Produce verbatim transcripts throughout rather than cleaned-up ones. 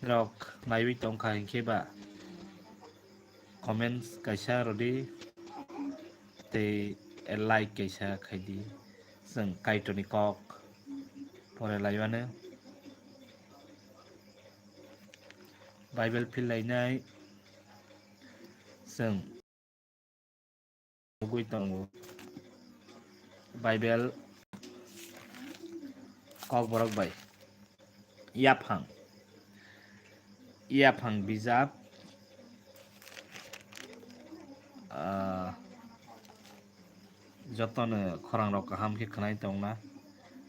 rok naiwi tongkha hinkhe ba comments kaisa rwdi tei like kaisa khaidi, chwng Kaitorni kok pore laiwano Bible phil lainai chwng nugwi tongo. Bible Kokborok bai yaphang, yaphang bijap, ah, jotono khorang rok kaham khe khwnai tongna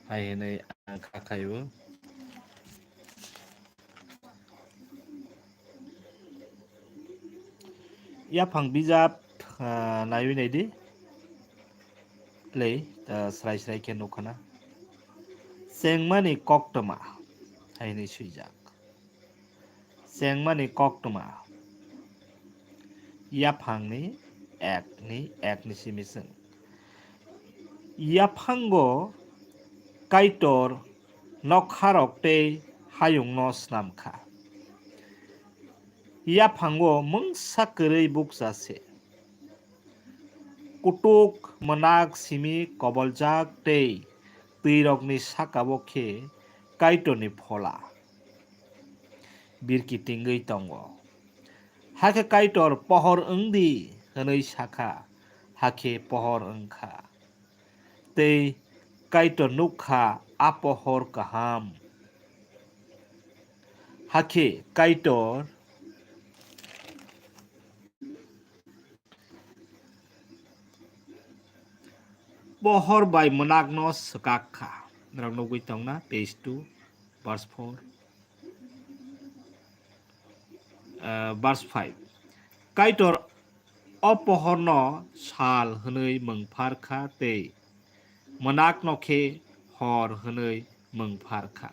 hai hinwi ang kha khaio. Yaphang bijap, ah, naiwi naidi. Lei, ah, srai srai khe nukha na. Chengmani koktwma hai hinwi swijak. Chengmani koktwma. Yaphangni ekni, ekni simi chwng. Yaphango Kaitor nokharok tei hayungno snam kha. Yaphango mungsa kwrwi bukcha se. Kutuk, mwnak, simi koboljak tei twirokni sakao khe Kaitorni phola birki tingwi tongo. Hakhe Kaitor, "Pohor wng di," hwnwi sakha, hakhe pohor wng kha. Tei Kaitor nuk kha a pohor kaham. Hakhe Kaitor pohor bai mwnakno swkak kha. Norok nugwi tongna, page two, verse four, ah, verse five. Kaitor o pohorno sal hwnwi mung phar kha tei mwnakno khe hor hwnwi mung phar kha.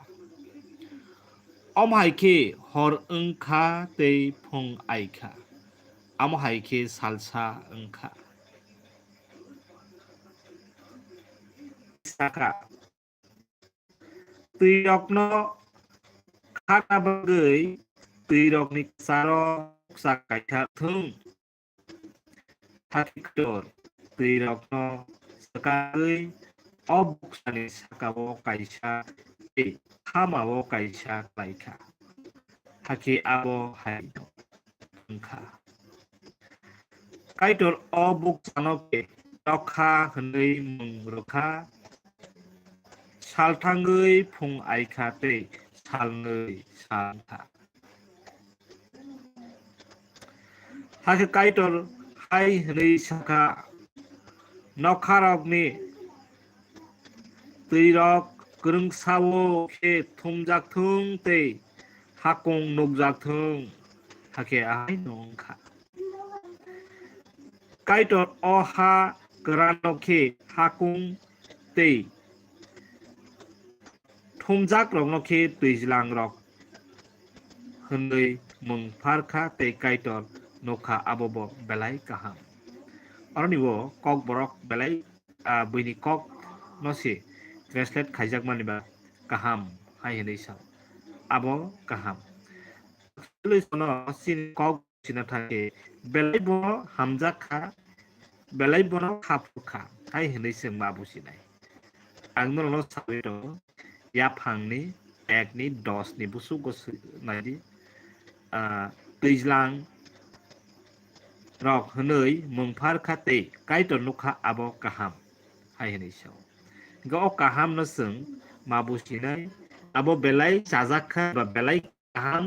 Omo hai khe hor wng kha tei phung ai kha. Amo hai khe salsa wng kha. Saka. Twirokno khakna bagwi twirokni kwcharo bukcha kaisa thung. Hakhe Kaitor twirokno swkagwi o buksani sakao kaisa tei hamao kaisa khlai kha. Hakhe abo hai wng kha. Kaitor o buksano khe nokha hwnwi mung rw kha, sal thangwi phung ai kha tei salnwi sal wng kha. Hakhe Kaitor hai hwnwi sa kha, "Nokharokni twirok kwrwngsao khe thumjak thung tei hakung nukjak thung." Hakhe ahaino wng kha. Kaitor o ha kwrano khe hakung tei thumjakrokno khe twijlangrok hwnwi mung phar kha tei Kaitor nuk kha, abo bo belai kaham. Aroni o Kokborok belai, ah, buini kok no se translate khaijakmani ba kaham hai hwnwi sa, abo kaham. Actually, sono chini kok sina thangkhe belai bono hamjak kha, belai bono khaphur kha hai hwnwi chwng ma businai. Ang norokno sawi tongo, yaphangni ekni dosni busugo swi-, naidi, ah, twijlang rok hwnwi mung phar kha tei Kaitor nuk kha abo kaham hai hwnwi sao. Hwnkhe o kahamno chwng ma businai, abo belai chajak kha ba belai kaham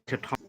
khe thok.